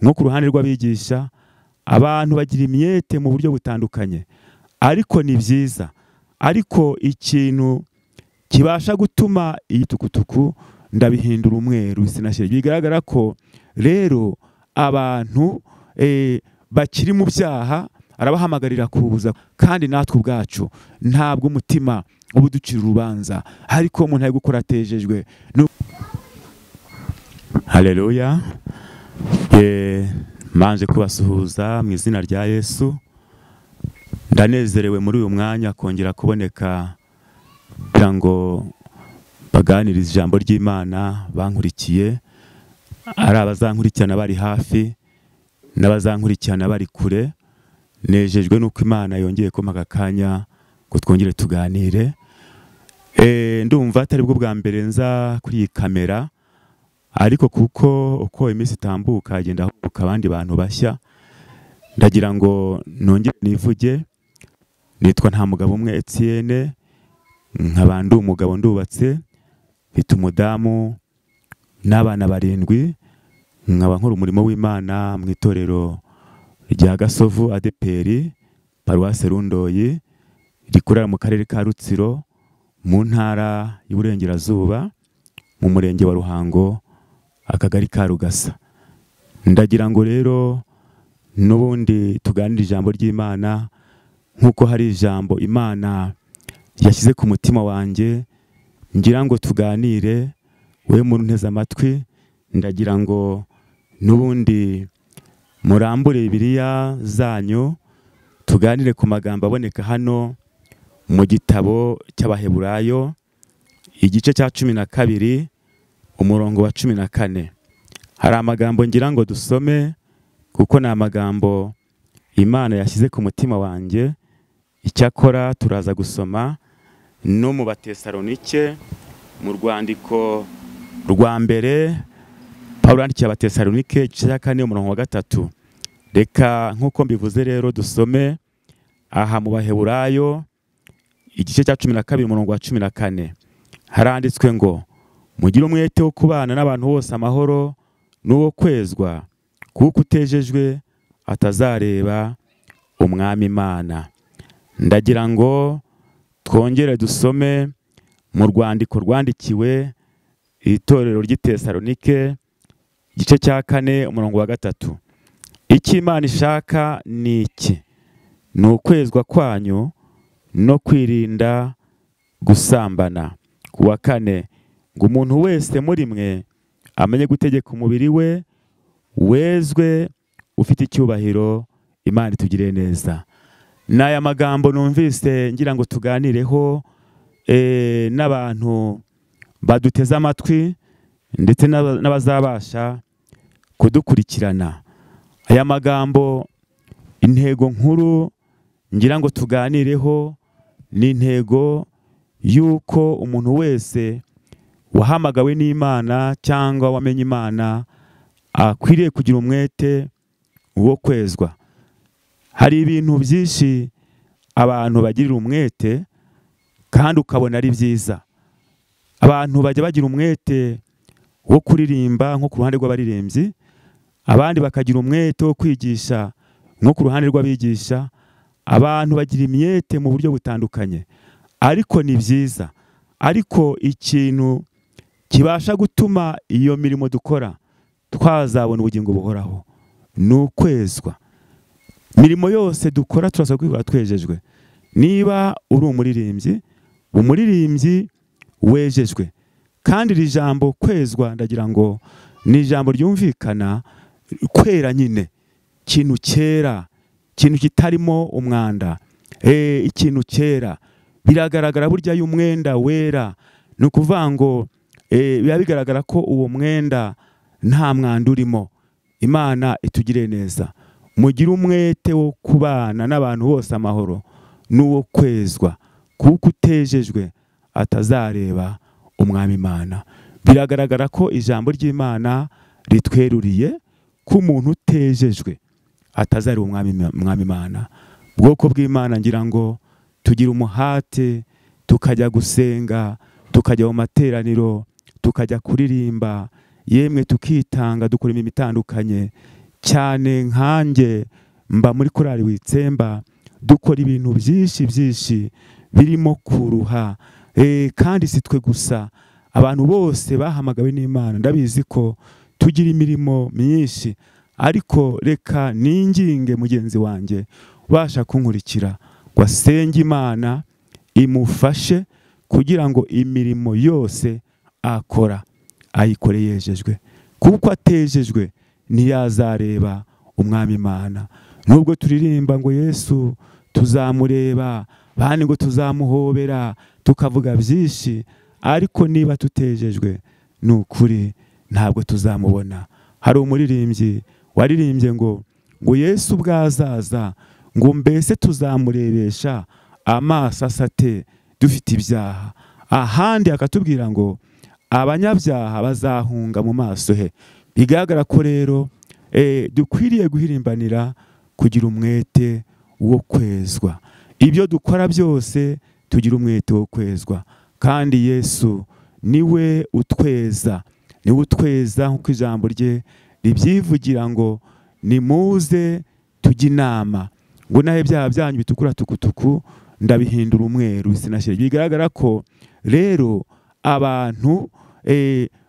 Nko ku ruhande rw'abigisha, abantu bagira imyete mu buryo butandukanye, ariko ni byiza. Ariko ikintu kibasha gutuma iyi tukutuku ndabihindura umweru sinashyira, bigaragara ko rero abantu bakiri mu byaha arabahamagarira kubuza. Kandi natwe ubwacu ntabwo umutima ubuducira urubanza, ariko umuntu ari gukora atejejwe. Haleluya. Manje kubasuhuza mu izina rya Yesu. Ndanezerewe muri uyu mwanya kongera kuboneka kugira ngo baganirize ijambo ry'Imana bankurikiye, ari abazankurikirana bari hafi n'abazankurikirana bari kure. Nejejwe nuko Imana yongeye kumpa aka kanya ngo twongere tuganire. Ndumva atari bwo bwa mbere nza kuri iyi kamera, ariko kuko uko iminsi itambuka agenda ahubuka abandi bantu bashya, ndagira ngo nongere nivuge. Nitwa Ntamugabumwe Etienne, nkaba ndi umugabo ndubatse, mfite umudamu n'abana 7, nkaba nkora umurimo w'Imana mu itorero rya Gasovu ADPR, Paruwase Rundoyi, rikorera mu karere ka Rutsiro, mu ntara y'Iburengerazuba, mu murenge wa Ruhango, akagari ka Rugasa. Ndagira ngo rero n'ubundi tuganire ijambo ry'Imana, nkuko hari ijambo Imana yashyize ku mutima wanjye ngira ngo tuganire. We muntu nteze amatwi, ndagira ngo n'ubundi murambure Bibiliya zanyu tuganire ku magambo aboneka hano mu gitabo cy'Abaheburayo, igice cya 12 umurongo wa 14. Hari amagambo ngira ngo dusome kuko ni amagambo Imana yashyize ku mutima wanjye. Icyakora turaza gusoma no mu Batesalonike, mu rwandiko rwa mbere Pawulo yandikiye Abatesalonike igice cya 4 umurongo wa 3. Reka nkuko mbivuze rero dusome aha mu Baheburayo igice cya 12 umurongo wa 14. Haranditswe ngo: mugire umwete wo kubana n'abantu bose amahoro n'uwo kwezwa, kuko utejejwe atazareba umwami Imana. Ndagira ngo twongere dusome mu rwandiko rwandikiwe itorero ry'Itesalonike igice cya 4 umurongo wa 3. Icyo Imana ishaka ni iki? Ni ukwezwa kwanyu no kwirinda gusambana. Ku wa 4, ngo umuntu wese muri mwe amenye gutegeka umubiri we wezwe ufite icyubahiro. Imana itugirire neza. N'aya magambo numvise ngira ngo tuganireho n'abantu baduteze amatwi ndetse n'abazabasha kudukurikirana. Aya magambo, intego nkuru ngira ngo tuganireho ni intego yuko umuntu wese wahamagawe n'Imana cyangwa wamenye Imana akwiriye kugira umwete wo kwezwa. Hari ibintu byinshi abantu bagirira umwete kandi ukabona ari byiza. Abantu bajya bagira umwete wo kuririmba nko ku ruhande rw'abaririmbyi, abandi bakagira umwete wo kwigisha nko ku ruhande rw'abigisha. Abantu bagira imyete mu buryo butandukanye, ariko ni byiza. Ariko ikintu kibasha gutuma iyo mirimo dukora twazabona ubugingo buhoraho ni ukwezwa. Mirimo yose dukora turasabwa kwikora twejejwe. Niba uri umuririmbyi, umuririmbyi wejejwe. Kandi iri jambo kwezwa ndagira ngo ni ijambo ryumvikana, kwera nyine, ikintu cyera, ikintu kitarimo umwanda, ikintu cyera. Biragaragara burya y'umwenda wera, ni ukuvuga ngo biba bigaragara ko uwo mwenda nta mwanda urimo. Imana itugire neza. Mugire umwete wo kubana n'abantu bose amahoro n'uwo kwezwa, kuko utejejwe atazareba umwami Imana. Biragaragara ko ijambo ry'Imana ritweruriye ko umuntu utejejwe atazareba umwami Imana. Bwoko bw'Imana, ngira ngo tugira umuhate, tukajya gusenga, tukajya mu materaniro, tukajya kuririmba, yemwe tukitanga, dukora imirimo itandukanye. Cyane nkanjye mba muri korali Witsemba, dukora ibintu byinshi byinshi birimo kuruha, kandi si twe gusa, abantu bose bahamagawe n'Imana ndabizi ko tugira imirimo myinshi. Ariko reka ninginge mugenzi wanjye ubasha kunkurikira ngo asenge Imana imufashe kugira ngo imirimo yose akora ayikore yejejwe, kuko atejejwe ntiyazareba umwami Imana. Nubwo turirimba ngo Yesu tuzamureba, bandi ngo tuzamuhobera, tukavuga byinshi, ariko niba tutejejwe ni ukuri ntabwo tuzamubona. Hari umuririmbyi waririmbye ngo Yesu bwazaza, ngo mbese tuzamurebesha amaso asate dufite ibyaha. Ahandi akatubwira ngo abanyabyaha bazahunga mu maso he. Bigaragara ko rero dukwiriye guhirimbanira kugira umwete wo kwezwa. Ibyo dukora byose tugira umwete wo kwezwa, kandi Yesu niwe utweza, niwe utweza nk'uko ijambo rye ribyivugira ngo nimuze tujye inama, ngo nahe ibyaha byanyu bitukura tukutuku ndabihindura umweru sinashyira. Bigaragara ko rero abantu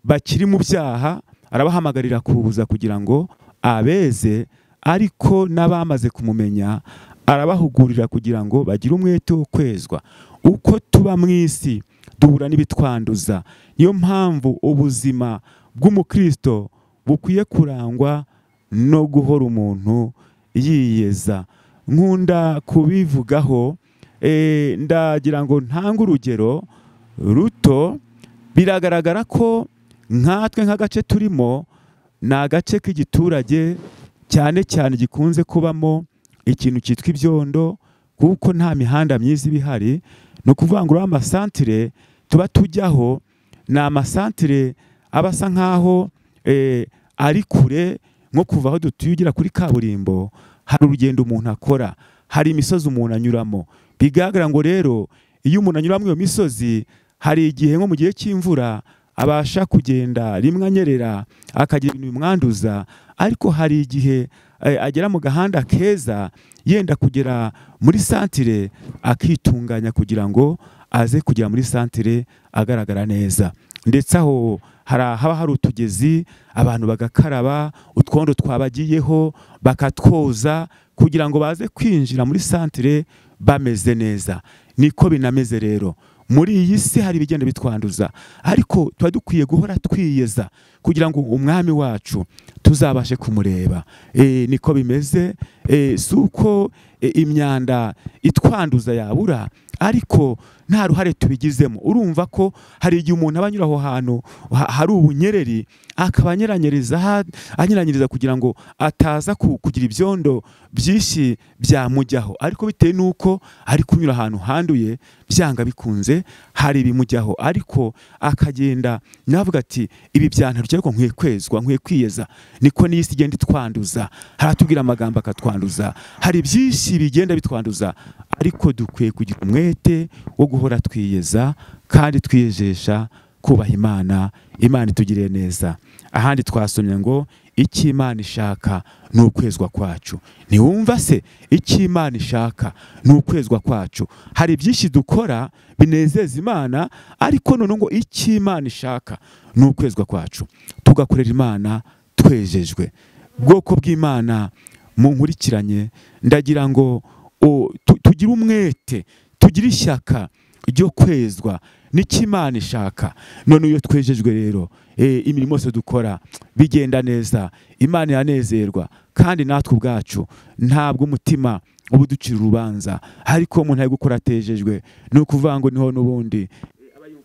bakiri mu byaha arabahamagarira kubuza kugira ngo abeze, ariko n'abamaze kumumenya arabahugurira kugira ngo bagire umwete wo kwezwa. Uko tuba mu isi duhura n'ibitwanduza, niyo mpamvu ubuzima bw'umukristo bukwiye kurangwa no guhora umuntu yiyeza. Nkunda kubivugaho, ndagira ngo ntange urugero ruto. Biragaragara ko nkatwe nk'agace turimo ni agace k'igiturage cyane cyane gikunze kubamo ikintu cyitwa ibyondo, kuko nta mihanda myiza ibihari. Ni ukuvuga ngo amasantire tuba tujyaho ni amasantire aba asa nkaho ari kure, nko kuva aho dutuye ugera kuri kaburimbo hari urugendo umuntu akora, hari imisozi umuntu anyuramo. Bigaragara ngo rero iyo umuntu anyura muri iyo misozi, hari igihe nko mu gihe cy'imvura abasha kugenda rimwe anyerera akagira ibintu bimwanduza, ariko hari igihe agera mu gahanda keza yenda kugera muri santire akitunganya kugira ngo aze kugera muri santire agaragara neza. Ndetse aho haba hari utugezi abantu bagakaraba, utwondo twabagiyeho bakatwoza kugira ngo baze kwinjira muri santire bameze neza. Niko binameze rero muri iyi si hari ibigenda bitwanduza, ariko tuba dukwiye guhora twiyeza kugira ngo umwami wacu tuzabashe kumureba. Niko bimeze. Si uko imyanda itwanduza yabura, ariko nta ruhare tubigizemo. Urumva ko hari igihe umuntu aba anyura aho hantu hari ubunyereri, akaba anyeranyiriza kugira ngo ataza kugira ibyondo byinshi byamujyaho, ariko bitewe nuko ari kunyura ahantu handuye byanga bikunze hari ibimujyaho, ariko akagenda navuga ati ibi byantarukiye ariko nkwiye kwezwa, nkwiye kwiyeza. Niko n'isi igenda itwanduza, haratubwira amagambo akatwanduza, hari byinshi bigenda bitwanduza, ariko dukwiye kugira umwete wo guhora twiyeza kandi twiyejesha kubaha Imana. Imana itugiriye neza. Ahandi twasomye ngo icyo Imana ishaka ni ukwezwa kwacu. Ntiwumva se icyo Imana ishaka ni ukwezwa kwacu? Hari byinshi dukora binezeza Imana, ariko none ngo icyo Imana ishaka ni ukwezwa kwacu, tugakorera Imana twejejwe. Bwoko bw'Imana munkurikiranye, ndagira ngo tugire umwete, tugire ishyaka ryo kwezwa n'icyo Imana ishaka. None iyo twejejwe rero imirimo yose dukora bigenda neza, Imana iranezerwa, kandi natwe ubwacu ntabwo umutima uba uducira urubanza. Ariko umuntu ari gukora atejejwe, ni ukuvuga ngo niho n'ubundi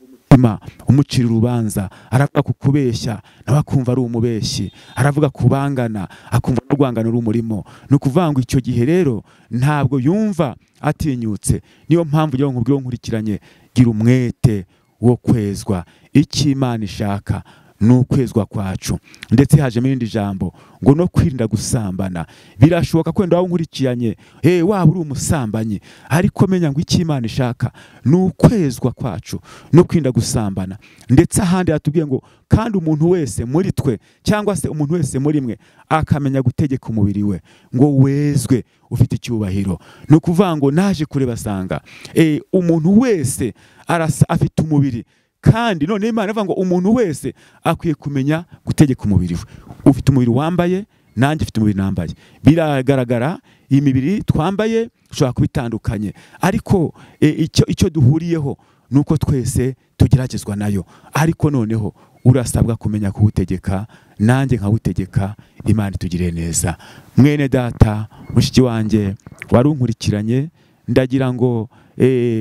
umutima umucira urubanza, aravuga kukubeshya nawe akumva ari umubeshyi, aravuga kubangana akumva urwangano rumurimo. Ni ukuvuga ngo icyo gihe rero ntabwo yumva atinyutse. Niyo mpamvu ngira ngo nkubwire nkurikiranye, gira umwete wo kwezwa. Icyo Imana ishaka ni ukwezwa kwacu. Ndetse hajemo irindi jambo ngo no kwirinda gusambana. Birashoboka ko wenda waba unkurikiranye, waba uri umusambanyi, ariko menya ngo icyo Imana ishaka ni ukwezwa kwacu no kwirinda gusambana. Ndetse ahandi hatubwiye ngo kandi umuntu wese muri twe cyangwa se umuntu wese muri mwe akamenya gutegeka umubiri we ngo wezwe ufite icyubahiro. Ni ukuvuga ngo naje kureba sanga umuntu wese afite umubiri, kandi none Imana ivuga ngo umuntu wese akwiye kumenya gutegeka umubiri we. Ufite umubiri wambaye, nanjye mfite umubiri nambaye. Biragaragara iyi mibiri twambaye ushobora kubitandukanye, ariko icyo duhuriyeho nuko twese tugeragezwa nayo. Ariko noneho urasabwa kumenya kuwutegeka, nanjye nkawutegeka. Imana itugirire neza. Mwene data, mushiki wanjye wari unkurikiranye, ndagira ngo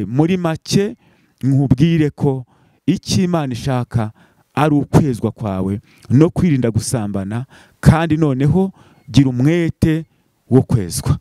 muri make nkubwire ko icyo Imana ishaka ari ukwezwa kwawe no kwirinda gusambana, kandi noneho gira umwete wo kwezwa.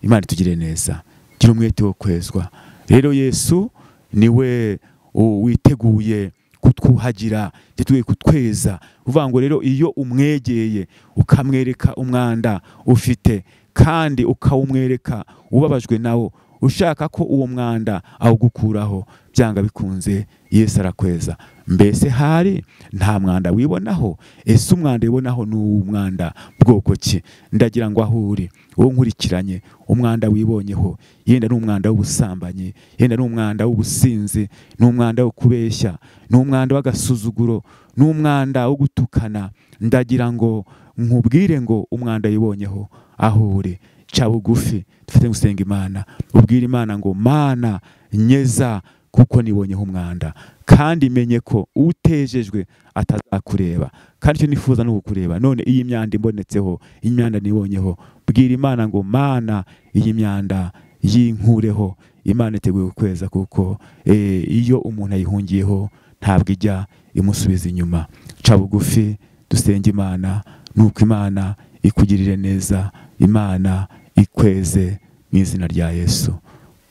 Imana itugirire neza. Gira umwete wo kwezwa. Rero Yesu niwe witeguye kutwuhagira, yiteguye kutweza. Uvuga ngo rero iyo umwegeye ukamwereka umwanda ufite, kandi ukawumwereka ubabajwe nawo, ushaka ko uwo mwanda awugukuraho, byanga bikunze Yesu arakweza. Mbese hari nta mwanda wibonaho? Ese umwanda wibonaho ni umwanda bwoko ki? Ndagira ngo aho uri uwo nkurikiranye, umwanda wibonyeho yenda ni umwanda w'ubusambanyi, yenda ni umwanda w'ubusinzi, ni umwanda wo kubeshya, ni umwanda w'agasuzuguro, ni umwanda wo gutukana. Ndagira ngo nkubwire ngo umwanda wibonyeho aho uri, ca bugufi dufite gusenga Imana, ubwira Imana ngo Mana nyeza kuko nibonyeho umwanda, kandi menye ko utejejwe atazakureba, kandi icyo nifuza no kukureba. None iyi myanda imbonetseho, iyi myanda nibonyeho, bwira Imana ngo Mana iyi myanda yinkureho. Imana iteguye kukweza, kuko iyo umuntu ayihungiyeho ntabwo ijya imusubiza inyuma. Ca bugufi dusenge Imana, nuko Imana ikugirire neza, Imana ikweze mu izina rya Yesu.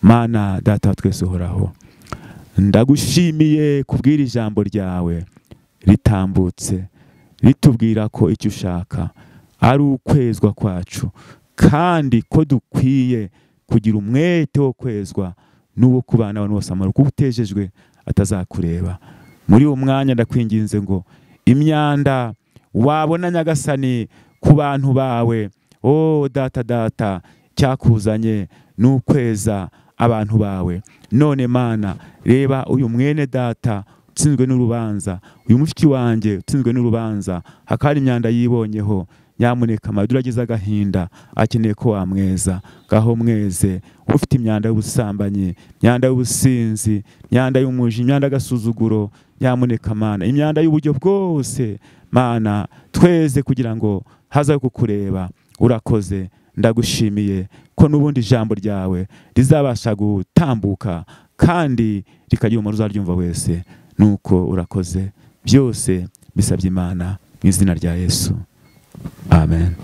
Mana data wa twese uhoraho, ndagushimiye kubwira ijambo ryawe ritambutse ritubwira ko icyo ushaka ari ukwezwa kwacu, kandi ko dukwiye kugira umwete wo kwezwa n'uwo kubana n'abantu bose amahoro, kuko utejejwe atazakureba. Muri uwo mwanya ndakwinginze ngo imyanda wabona Nyagasani ku bantu bawe, o data data, cyakuzanye n'ukweza abantu bawe. None Mana reba uyu mwene data utsinzwe n'urubanza, uyu mushiki wanjye utsinzwe n'urubanza, hakari imyanda yibonyeho, nyamuneka amadura agize agahinda, akeneye ko wamweza. Ngaho mweze. Ufite imyanda y'ubusambanyi, imyanda y'ubusinzi, imyanda y'umujinya, imyanda y'agasuzuguro, nyamuneka Mana, imyanda y'uburyo bwose, Mana tweze kugira ngo haza kukureba. Urakoze, ndagushimiye ko n'ubundi ijambo ryawe rizabasha gutambuka kandi rikagira umumaro uzaryumva wese. Nuko urakoze, byose bisabye Imana mu izina rya Yesu. Amen.